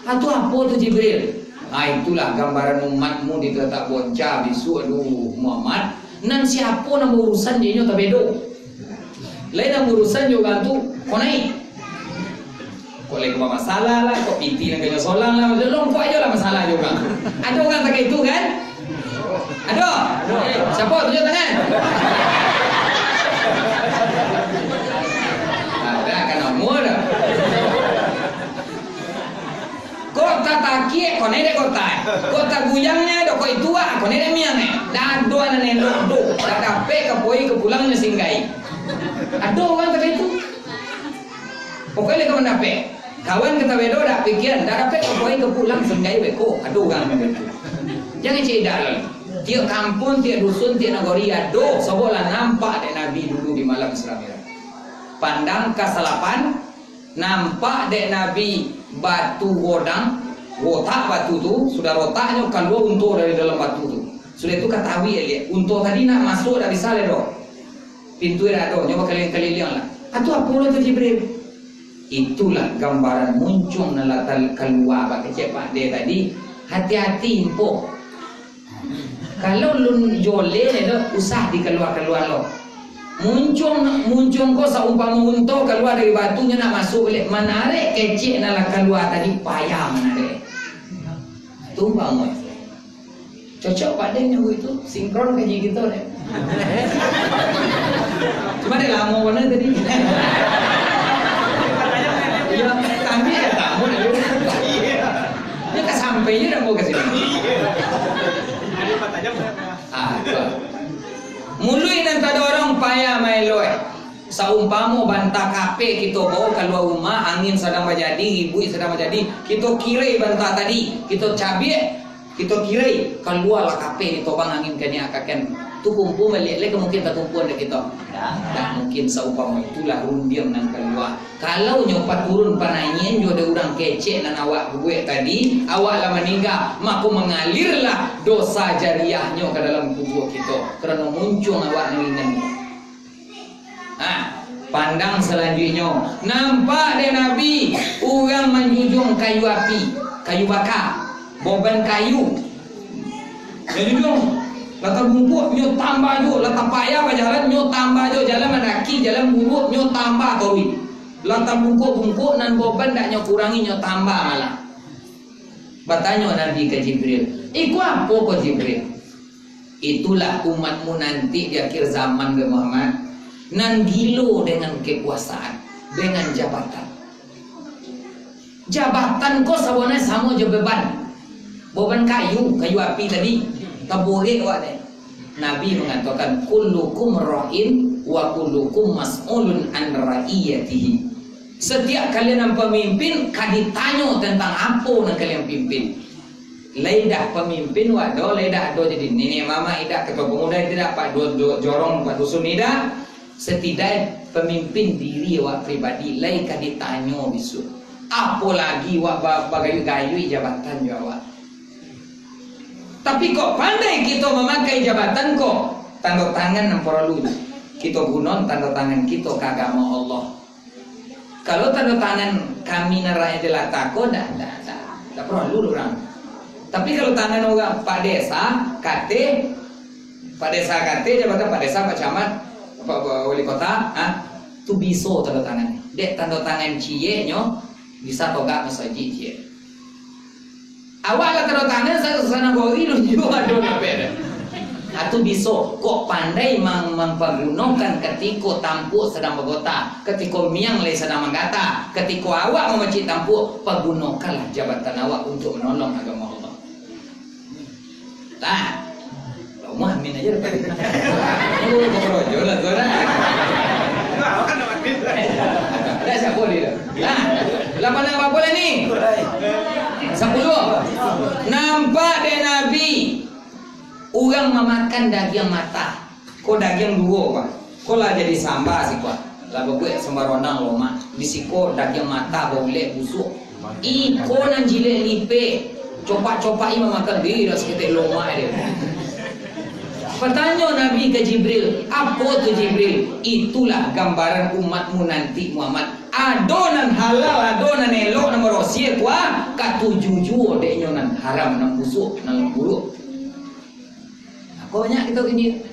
Ah, tu apo tu, Jibril? Ah, itulah gambaran umatmu di Tatak Bonca bisuak, aduh, Muhammad. Nan siapo nan baurusan jo inyo tabedo. Lain nan baurusan jo urang tu, konaik. Kok lai ka bamasalah lah, kok piti nan kanyo solang lah, longkok ajo lah masalah jo urang. Ado urang takah itu kan? Ado? Siapo? Tunjuk tangan. Ada kan nomor dah. Kok tatakiak, konek dek kota, eh. Kok taguyangnyo, dok kok itu, ah, konek dek miang, eh. Dak ado nan elok doh. Dak dapek ka poi ka pulangnyo singgai. Ado urang takah itu. Pokoknyo ka mandapek. Kawan ka tabedo dak pikiran, dak dapek ka poi ka pulang singgai beko. Ado urang nan beko. Jan ciek idak lalu. Tiok kampuang, tiok dusun, tiok nagori ado. Sobok lah nampak dek Nabi dulu di malam Isra Mi'raj. Pandang ka salapan, nampak dek Nabi batu godang, rotak batu tu, sudah rotaknyo kalua unto dari dalam batu tu. Sudah itu katawi liek, unto tadi nak masuak dak bisa lai doh. Pintu dak ado, nyo bakaliliang-kaliliang lah. Atu apo lo tu Jibril? Itulah gambaran muncuang nan lah tal-, kalua bak kecek Pak De tadi. Hati-hati, Mpok. Kalau lun joleh tu, usah dikalua-kalua lo. Muncuang, muncuang ko saumpamo unto kalua dari batu, nyo nak masuak baliak, manarek kecek nan lah kalua tadi, payah manarek. Tu umpamo. Cocok Pak De nyo itu, sinkron kaji kito deh. Cuma dek lamo bana tadi. Iyo, kami dak lamo dulu. Nyo ka sampai je dak mau ka sini. Ada Pak Tajam. Ah, tu. Muluik nan tadorong payah maelo-e. Saumpamo banta kapeh kito bao kalua rumah, angin sadang bajadi, ribuik sadang bajadi, kito kirei banta tadi, kito cabiak, kito kirei, kalualah kapeh ditobang angin kaniak-kakan. Tu kumpua baliak lai, ka mungkin takumpua dek kito? Indak mungkin. Saumpamo itulah rundiang nan kalua. Kalau nyo paturun panaian jo dek urang kecek nan awak buek tadi, awak lah maningga, mako mangalirlah dosa jariahnyo ka dalam kubua kito, karano muncuang awak nan ringan. Ha, pandang salanjuiknyo, nampak dek Nabi urang manjujuang kayu api, kayu baka, boban kayu. Nyo jujuang, lah tabungkuak, nyo tambah juo, lah tapayah bajalan, nyo tambah juo, jalan mandaki, jalan buruak, nyo tambah taruih. Lah tabungkuak-bungkuak, nan boban dak nyo kurangi, nyo tambah malah. Batanyo Nabi ka Jibril, "Iko apo ko Jibril?" "Itulah umatmu nanti di akhir zaman, wahai Muhammad, nan gilo dengan kekuasaan, dengan jabatan." Jabatan ko sabananyo samo jo beban. Boban kayu, kayu api tadi, taborek awak deh. Nabi mangatokan, "Kullukum ra'in wa kullukum mas'ulun an ra'iyatihi." Satiap kalian nan pamimpin ka ditanyo tantang apo nan kalian pimpin. Lai dah pamimpin wak do, lai dah ado jadi niniak mamak idak, ketua pemuda idak, pak do, do, jorong, pak dusun idak. Satidak pamimpin diri awak pribadi lai ka ditanyo bisuak. Apolagi wak ba-, bagayuik-gayuik jabatan jo awak. Tapi kok pandai kito mamakai jabatan ko, tando tangan nan paralu kito guno, tando tangan kito ka agamo Allah. Kalau tando tangan kami nan rakyat jelata ko, dak, dak, dak, dak paralu urang. Tapi kalau tangan urang Pak Desa, kate, Pak Desa kate, jabatan Pak Desa, Pak Camat, Pak, Pak Wali Kota, ha, tu biso tando tangan. Dek tando tangan cieknyo, bisa togak masajik ciek. Awak lah tando tangan, sa-, sanagori lunjuak ado lapeh. Ha, tu biso. Kok pandai mang-, mampagunokan katiko tampuak sadang bagota, katiko miang lai sadang manggata, katiko awak mamacik tampuak, pagunokanlah jabatan awak untuak manolong agamo Allah. Lah. Lah, Umar Amin aja dapat. Oh, kau rojo lah tu dah. Dah siapa dia dah? Lah, lapan apa boleh ni? Sapuluah. Nampak dek Nabi urang mamakan dagiang mata. Ko dagiang duo, Pak. Ko lah jadi samba siko. Lah babuek samba rondang lomak. Di siko dagiang mata baulek busuak. Iko nan jilek lipeh. Copak-copak i mamakan, deh, dah saketek lomak dia. Batanyo Nabi ka Jibril, "Apo tu, Jibril?" "Itulah gambaran umatmu nanti, Muhammad. Ado nan halal, ado nan elok, nan barosia, kuah, katuju juo dek nyo nan haram, nan busuak, nan buruak." Ako banyak kito kini.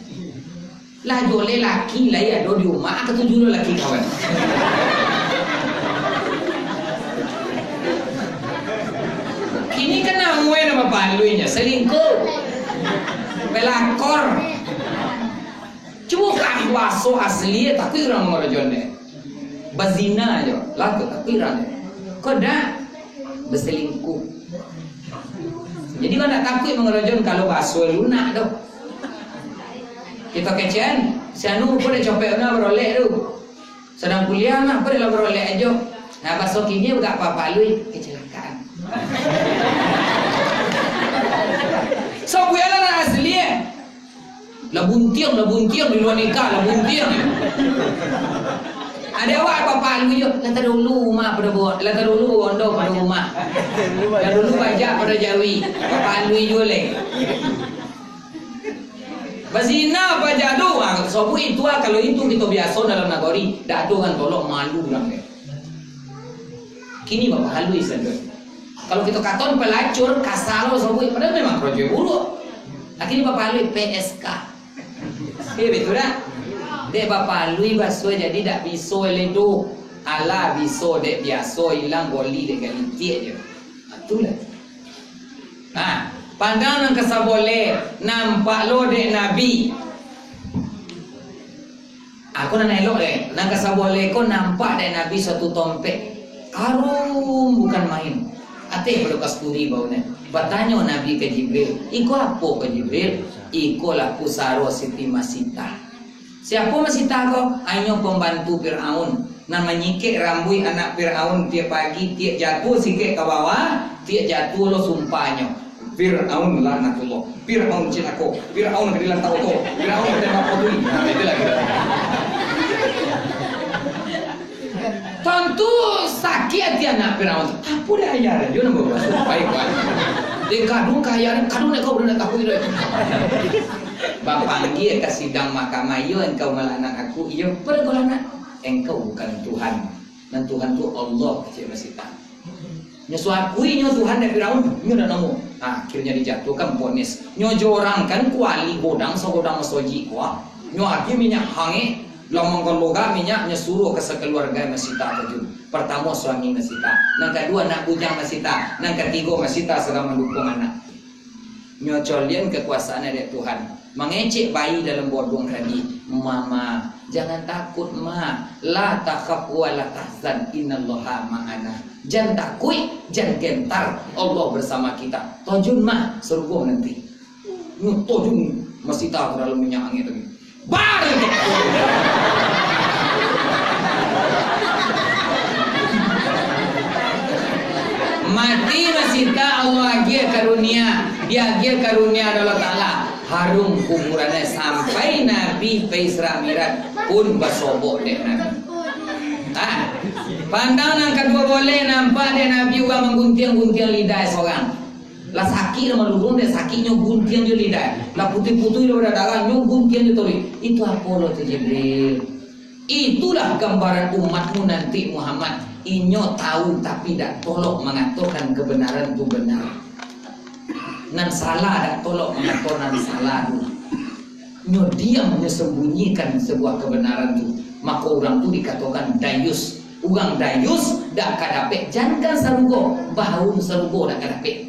Lah joleh laki lai ado di umah, ah, katuju lo laki kawan. Kini kan namuai nama paluinyo, selingkuh. Pelakor. Cubo ka baso asli, takuik urang mangarajoan dek. Bazina jo, laku takuik urang dek. Ko dak, baselingkuh. Jadi, kau nak takuik mangarajoan kalau baso lunak tu. Kito kecekan, si anu rupo dek copek anu barolek tu. Sadang kuliah mah, apa dalam barolek ajo. Nah, baso kini budak Pak Palui, kecelakaan. Sabuik lah nan asli, eh. Lah buntiang, lah buntiang, di lua nikah, lah buntiang. Ado awak Pak Palui jo, lah tadahulu rumah pada bo-, lah tadahulu bondo pada rumah. Lah dulu bajak pada jawi, Pak Palui juo leh. Bazina bajak tu, ah, sabuik itu ah, kalau itu kito biaso dalam nagori, dak ado urang tolok, malu urang deh. Kini bapahalui sajo. Kalau kito katon pelacur, kasa lo sabuik, padahal memang karajo buruak. Nah, kini bapahalui P S K. Eh, betul dak? Dek bapahalui baso jadi dak biso le tu. Alah biso dek biaso, ilang goli dek galitik je. Nah, itulah. Nah, pandang nan ka saboleh, nampak lo dek Nabi. Aku nan elok deh, nan ka saboleh ko nampak dek Nabi satu tompek. Arum bukan main. Ateh pado kasturi bau ne. Batanyo Nabi ka Jibril, "Iko apo ko Jibril?" "Ikolah pusaro Siti Masita." "Siapo Masita ko?" "Inyo pambantu Firaun, nan manyikek rambuik anak Firaun tiap pagi, tiap jatuah sikek ka bawah, tiap jatuah lo sumpahnyo. Firaun laknatullah, Firaun cilako, Firaun ka dilantak oto, Firaun ka tembak potui." Nah, itu lagi. Tantu sakik ati anak Firaun tu. "Apo dek ayah dek yo nan babaso?" Baik, baik. Dek kadun ka ayah, kadun dek kau, budak takuik dek. Bapanggia ka sidang mahkamah, "Iyo engkau malaknat aku?" "Iyo." "Pada kau laknat?" "Engkau bukan Tuhan. Nan Tuhan tu Allah," kecek Masita. Nyo suakui nyo Tuhan dek Firaun, nyo dak namuah. Ah, akhirnyo dijatuahkan vonis. Nyo jorangkan kuali godang sagodang masojik ko. Nyo agiah minyak hangek, lah manggalogak minyak, nyo suruah ka sakaluarga Masita tajun. Partamo suami Masita, nan kaduo anak bujang Masita, nan katigo Masita sadang mandukuang anak. Nyo colian kakuasaan dek Tuhan. Mangecek bayi dalam boduang tadi, "Mama, jangan takut, Ma. La takhaf wa la tahzan, innallaha ma'ana." Jan takuik, jan gentar, Allah bersama kita. Tojun, Ma, sarugo nanti. Nyo tojun Masita ka dalam minyak angin tadi. Bar! Mati Masita, Allah agiah karunia, diagiah karunia dek Allah Taala. Harum kuburannya sampai Nabi pai Isra Mi'raj pun basobok dek Nabi. Ah, pandang nan kaduo boleh nampak dek Nabi urang mangguntiang-guntiang lidah sorang. Lah sakik, lah maluluang dek sakiknyo, guntiang jo lidah. Lah putuih-putuih lah badarah, nyo guntiang jo torik. Itu apo lo tu, Jibril? Itulah gambaran umatmu nanti, Muhammad. Inyo tahu tapi dak tolok mangatokan kebenaran tu benar. Nan salah dak tolok mangato nan salah tu. Nyo diam, nyo sambunyikan sebuah kebenaran tu, mako urang tu dikatokan dayus. Urang dayus dak ka dapek jankan sarugo, baun sarugo dak ka dapek.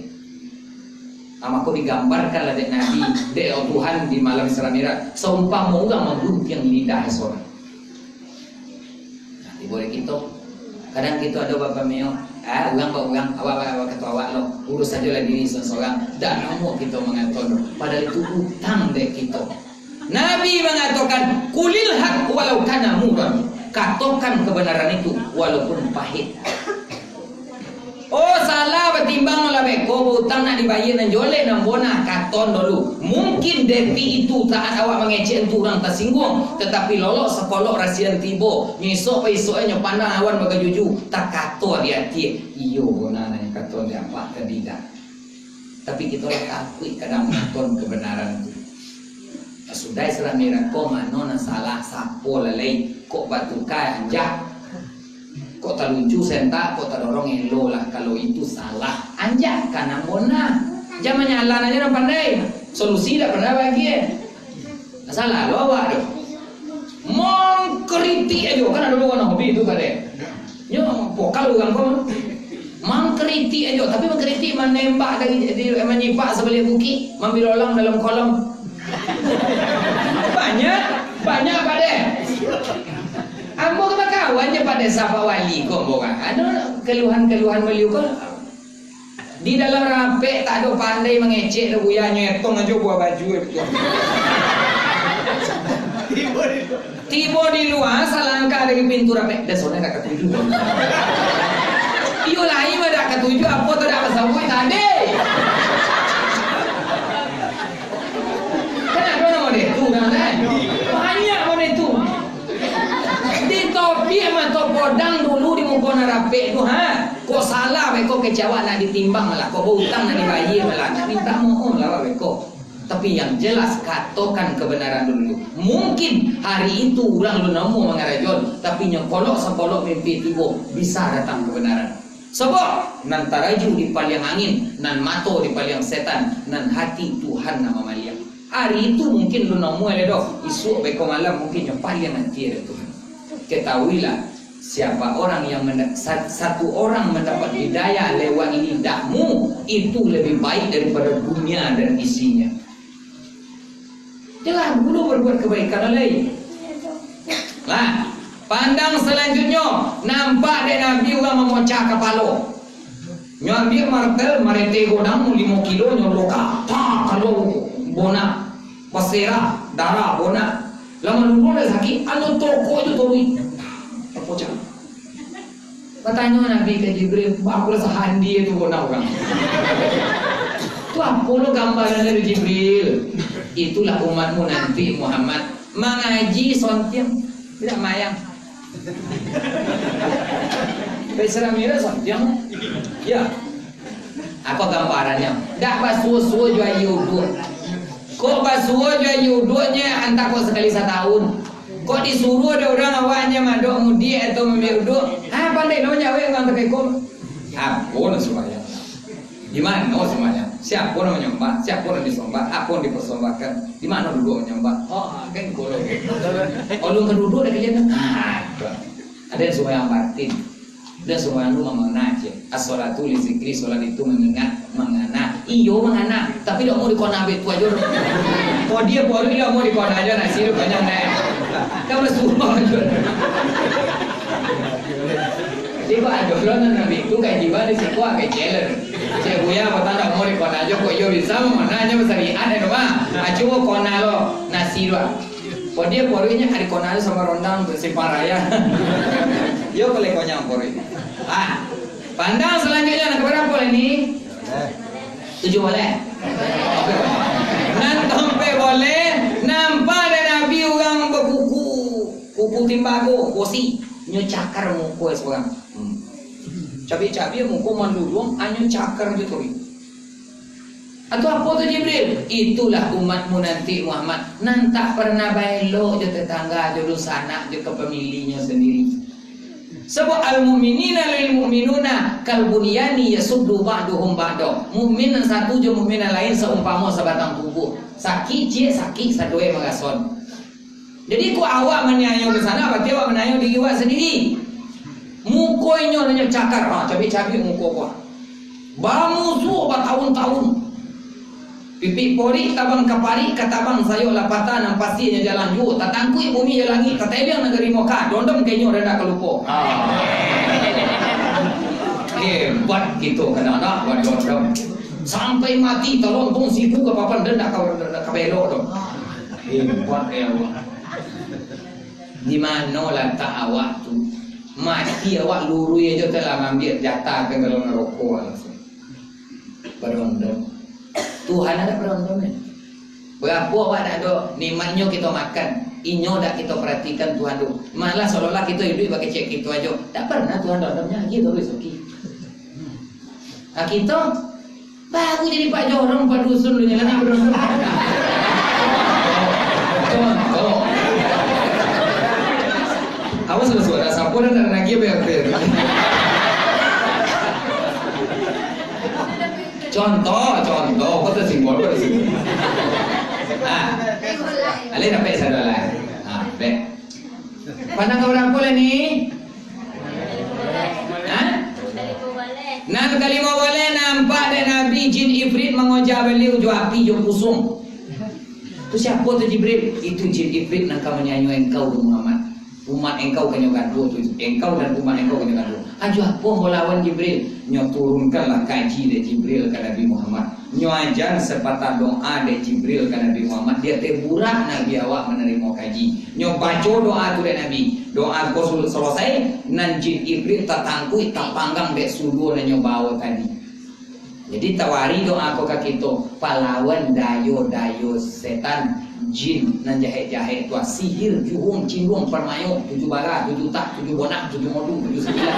Ah, mako digambarkanlah dek Nabi, dek Tuhan di malam Isra Mi'raj, saumpamo urang mangguntiang lidah sorang. Nah, tibo dek kito. Kadang kito ado bapameo, ah, urang ba urang, awak ba awak, kato awak lo, urus sajolah diri sorang-sorang, dak namuah kito mangato doh. Padahal itu utang dek kito. Nabi mangatokan, "Qulil haq walau kana murran." Katokan kebenaran itu walaupun pahit. Oh, salah batimbang lah beko, bautang nak dibayia nan joleh nan bonah, katon dulu. Mungkin dek itu saat awak mangecek tu urang tasingguang, tatapi lolok sakolok rasian tibo, nyo isok pa isok nyo pandang awan bagajuju, takato di ati, "Iyo bonah nan katon di apak tadi dah." Tapi kito lah takuik kadang mangaton kebenaran tu. Sudah Isra Mi'raj ko mano nan salah, sapo lalai, kok batuka anjak. Kok taluncu sentak, kok tadorong elo lah. Kalau itu salah, anjak ka nan bonah. Jan manyalah ajo nan pandai. Solusi dak pernah bagi. Salah lo awak tu. Mangkritik ajo, kan ado urang hobi tu kade. Nyo pokal urang ko. Mangkritik ajo, tapi mangkritik manembak dari, di, manyipak sabaliak bukik, mambilolang dalam kolom. Banyak, banyak pade. Ambo ka bakawan jo pade sahabat wali ko, ambo kan. Ado keluhan-keluhan baliau ko. Di dalam rapek tak ado pandai mangecek doh, Buya, nyetong ajo buah baju, eh, betul. Tibo di lua, salangkah dari pintu rapek, dasonyo dak katuju. Iyo lai mah dak katuju, apo tu dak basabuik tadi. Kan ado namo deh tu, kan? Banyak namo deh tu. Ditopiak mato podang dulu di muko nan rapek tu, ha. Kok salah beko kecek awak nak ditimbang lah, kok bautang nak dibayia lah, nak minta mohon lah awak beko. Tapi yang jelas, katokan kebenaran dulu. Mungkin hari itu urang lo namo mangarajoan, tapi nyo kolok sakolok mimpi tibo, bisa datang kebenaran. Sabab nan taraju dipaliang angin, nan mato dipaliang setan, nan hati Tuhan nan mamaliang. Hari itu mungkin lo namo le doh, isuak beko malam mungkin nyo paliang ati dek Tuhan. Ketahuilah, siapa orang yang menda-, sa-, satu orang mendapat hidayah lewat lidahmu, itu lebih baik daripada dunia dan isinya. Jangan dulu berbuat kebaikan lai. Lah, pandang selanjutnyo, nampak dek Nabi urang mamocah kapalo. Nyo ambiak martel, marete godang limo kilo, nyo lokak, tak, kalau bonak, baserah, darah, bonak. Lah maluruang dari sakik, anu tokok jo toruih. Apo cak? Batanyo Nabi ka Jibril, "Bakulah sahandi tu bonak urang." Tu apo lo gambaran dari Jibril? Itulah umatmu nanti, Muhammad. Mangaji sontiang, tidak mayang. Pesaran mira sontiang. Ya. Apo gambarannyo? Dak basuo-suo jo aia uduak. Kok basuo jo aia uduaknyo, antah kok sakali satahun. Kok disuruah dek urang awaknyo mandok mudiak atau mambiak uduak, ha, pandai lo nyawek urang takeko. Apo nan sumbayang? Di mano sumbayang? Siapo nan manyambah? Siapo nan disambah? Apo nan dipersembahkan? Di mano duduak manyambah? Oh, kan kolo. Kalau ka duduak dah kalian, ha, tu. Ada yang sumbayang batin. Dah sumbayang tu mangana je. As-sholatu li zikri, solat itu mengingat, mangana. Iyo mangana, tapi dak mau dikona abih tu ajo. Kok dia baru dak mau dikona ajo, nasi tu banyak deh. Kan basuo ajo. Jadi kok ado lo nan Nabi tu kaji bana siko agak challenge. Cek Buya, kok tak dak mau dikona ajo, kok iyo bisa mangana ajo basariat, eh, rumah. Ah, cubo kona lo, nasi tu, ah. Kok dia poruihnyo ari kona tu samo rondang tu Simpang Raya. Yo, boleh konyang poruih. Ah, pandang salanjuiknyo, nan kabarapo lah ni? Tujuah boleh? Nan kaompek boleh, nampak dek Nabi urang bakuku, kuku timbago, bosi, nyo cakar muko surang. Hmm. Cabiak-cabiak muko maluruang, anyo cakar jo toruih. Atau apo tu Jibril? Itulah umatmu nanti Muhammad, nan tak pernah baelok jo tetangga, jo dunsanak, jo ka pamilinyo sandiri. Sabab al-mu'minina lil mu'minuna kal bunyani yasuddu ba'duhum ba'da. Mukmin nan satu jo mukmin nan lain saumpamo sabatang tubuah. Sakik ciek, sakik sadoe marason. Jadi, kok awak maniayo dunsanak, berarti awak maniayo diri awak sandiri. Muko inyo nanyo cakar, ha, cabiak-cabiak muko ko. Bamusuah batahun-tahun. Pipik porik tabang ka parik, ka tabang sayok lapata, nan pasinyo jalan juo, tatangkuik bumi jo langik, tateliang nagari Mekah, dondom ka inyo rendah ka lupo. Ha. Hebat kito ka anak badondom. Sampai mati talontuang siku ka papan, ndak ka, ndak ka belok doh. Hebat, ya Allah. Di mano latak awak tu? Mati awak luruih ajo telah mambiak jatah ka dalam naroko langsung. Barondom. Tuhan ada barondom, ya? Barapo awak nak do nikmatnyo kito makan, inyo dak kito perhatikan Tuhan tu. Malah seolah-olah kito iduik bakecek kito ajo. Tak pernah Tuhan rondomnyo lagi tu rezeki. Nah, kito baru jadi pak jorong, pak dusun dulu, jangan berondong. Contoh. Awas lo suara sapo dan ada lagi apa yang clear. Contoh, contoh. Kau tersinggung, kau tersinggung. Ah, alih dapat sadar lah. Ah, baik. Pandang ka barapo lah ni? Hah? Nan kalimo baleh, nampak dek Nabi jin ifrit mangoja baliau jo api jo pusuang. Tu siapo tu Jibril? Itu jin ifrit nan ka maniayo engkau, Muhammad. Umat engkau ka nyo gaduah tu, engkau dan umat engkau ka nyo gaduah. Ajo apo ambo lawan Jibril? Nyo turunkanlah kaji dek Jibril ka Nabi Muhammad. Nyo ajan sapatah doa dek Jibril ka Nabi Muhammad, di ateh burak Nabi awak manarimo kaji. Nyo baco doa tu dek Nabi. Doa ko su-, salasai, nan jin ifrit tatangkuik, tapanggang dek suluah nan nyo bawo tadi. Jadi tawari doa ko ka kito, palawan dayo-dayo setan, jin nan jahek-jahek tu, sihir, juhung, cinduang, parmayo, tujuh bala, tujuh tak, tujuh bonak, tujuh modung, tujuh sambilan.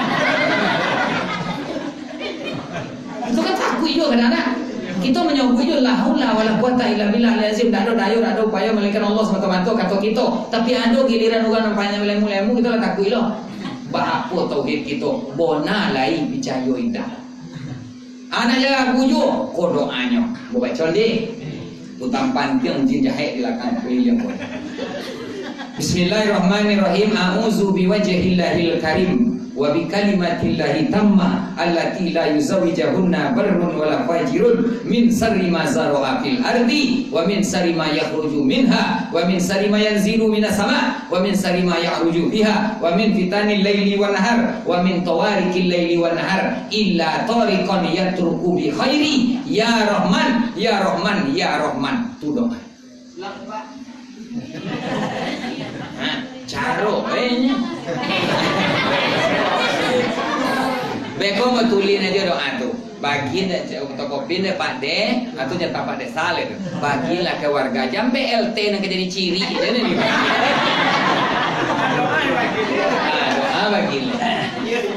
Itu kan takuik juo kadang-kadang. Kito manyabuik juo, "La haula wala quwata illa billah al-azim, dak ado dayo, dak ado upayo, malainkan Allah samato-mato," kato kito. Tapi ado giliran urang nan panjang ilmu-ilmu, kito lah takuik lo. Baapo tauhid kito? Bona lai picayo indak? Anak jalan aku juo, ko doanyo. Babaco ndeh. Utang pantiang jin jahek di lakang kuliliang ko. Bismillahirrahmanirrahim. A'udzu biwajhillahil karim wa bikalimatillahi tammah allati la yuzawijahunna barrun wala fajirun min syarri ma zara'a fil ardi wa min syarri ma yakhruju minha wa min syarri ma yanzilu minas sama wa min syarri ma ya'ruju fiha wa min fitanil laili wan nahar wa min tawariqil laili wan nahar illa tariqan yatruku bi khairi. Ya Rahman, ya Rahman, ya Rahman. Tu doa. Ha, caro, eh, nyo. Beko batulin aja doa tu. Bagian dek fotokopi dek Pak De, atau nyata Pak De Saleh tu. Bagilah ke warga, jam B L T nan ka jadi ciri je ni. Ha, doa bagilah.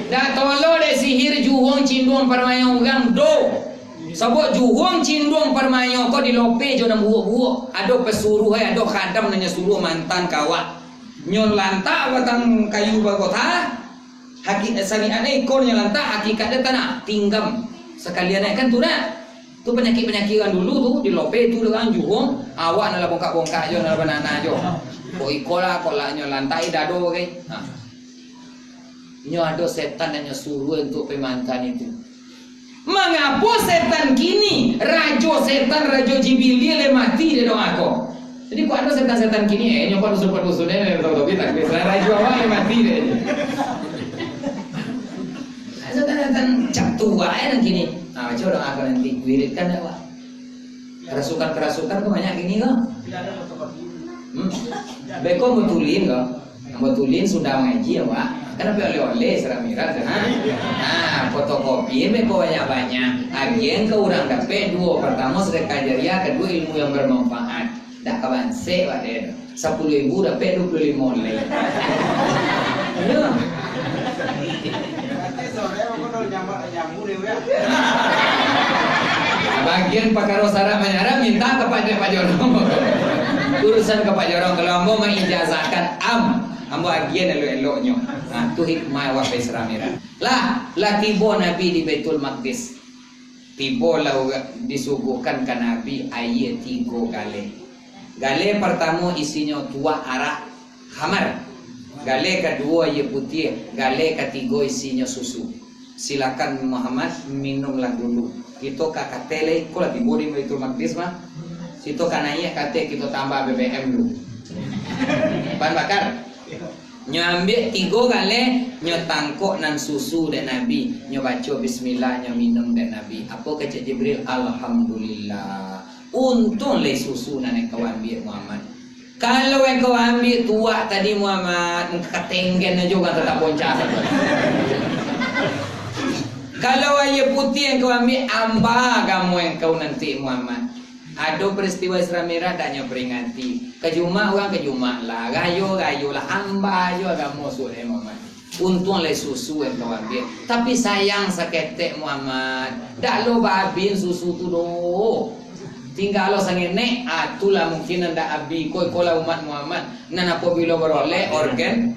Dak tolong dek sihir juhong cinduang parmayo urang do. Sabab juhong cinduang parmayo ko dilope jo nan buruak-buruak. Ado pesuruah, eh, ado khadam nan nyo suruah mantan ka awak. Nyo lantak batang kayu bagotah, haki-, syariat e iko nyo lantak, hakikat e tanah, tinggam. Sakalian e kan tu dah. Tu panyakik-panyakik urang dulu tu, dilope tu urang juhong, awak nan lah bongkak-bongkak jo, nan lah bananah jo. Kok iko lah, kok lah nyo lantak e dado bagai. Ha. Nyo ado setan nan nyo suruah untuak pai mantan itu. Mangapo setan kini, rajo setan, rajo Jibilia lai mati dek doa ko? Jadi, kok ado setan-setan kini, eh, nyo kok dusun-dusun, eh, betul-betul, kita, kita, rajo awak lai mati dek. Setan-setan cak tu, eh, nan kini. Nah, baco doa ko nanti, wiridkan dek awak. Kerasukan-kerasukan ko banyak kini ko. Hmm. Beko mutulin ko. Ambo tulin sudah mangaji, awak. Kan dapek oleh-oleh, sirah mirah tu, ha? Ha, fotokopi, beko banyak-banyak. Agian ka urang dapek duo. Pertamo, sedekah jariah. Kaduo, ilmu yang bermanfaat. Dak ka bansek, wak, deh. Sapuluah ribu dapek duo puluah limo lai. Iyo. Bagian pakaro sarak manyarak, minta ka Pak, Pak Jorong. Urusan ka Pak Jorong, kalau ambo maijazahkan am, ambo agian elok-eloknyo. Nah, tu hikmah awak Isra Mi'raj. Lah, lah tibo Nabi di Baitul Maqdis. Tibo lah urang disuguhkan ka Nabi aia tigo galeh. Galeh partamo isinyo tuak arak, khamar. Galeh kaduo aia putiah, galeh katigo isinyo susu. Silakan Muhammad, minumlah dulu. Kito ka kateh lai, ko lah tibo di Baitul Maqdis mah. Kito ka naiak ka ateh, kito tambah B B M dulu. Bahan bakar. Nyo ambiak tigo galeh, nyo tangkok nan susu dek Nabi, nyo baco bismillah, nyo minum dek Nabi. Apo kecek Jibril? Alhamdulillah. Untuang lai susu nan engkau ambiak, Muhammad. Kalau engkau ambiak tuak tadi, Muhammad, mungkin katenggen aja urang tatap boncah. Kalau aia putiah engkau ambiak, amba agamo engkau nanti, Muhammad. Ado peristiwa Isra Mi'raj dak nyo peringati. Ka Jumaat urang ka Jumaat lah, rayo-rayo lah, amba jo agamo suruh Muhammad. Untuang lai susu engkau ambiak. Tapi sayang saketek Muhammad, dak lo baabih susu tu doh. Tingga lo sangenek, ah, tu lah mungkin nan dak abih. Ko, iko lah umat Muhammad. Nan apobilo barolek, organ,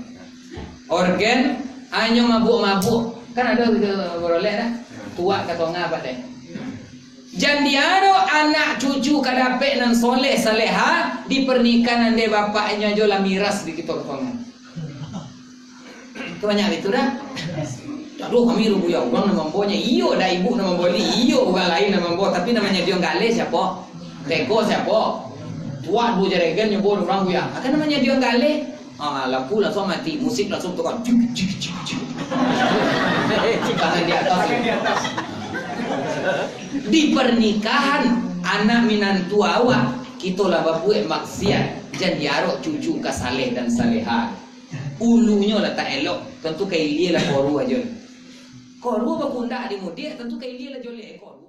organ, anyo mabuak-mabuak. Kan ado gitu barolek dah. Tuak ka tongah, Pak, deh. Jan diaro anak cucu ka dapek nan soleh saleha, dipernikahan dek bapaknyo jo lah miras di kito ka tongah. Kan banyak itu dah. Aduh, kami rubuh ya urang nan mambonyo. Iyo dah ibu nan mamboli, iyo urang lain nan mambo, tapi namonyo diong galeh siapo? Teko siapo? Tuak duo jaregan nyo bo urang buya. Akan namonyo diong galeh. Ah, lampu langsung mati, musik langsung tukar. Jik, jik, jik, jik. Tangan di atas. Di pernikahan anak minantu awak, kito lah babuek maksiat, jan diarok cucu ka saleh dan saleha. Ulunyo lah tak elok, tantu ka ilia lah koru ajo. Koru bakundak di mudiak, tantu ka ilia lah jolek koru.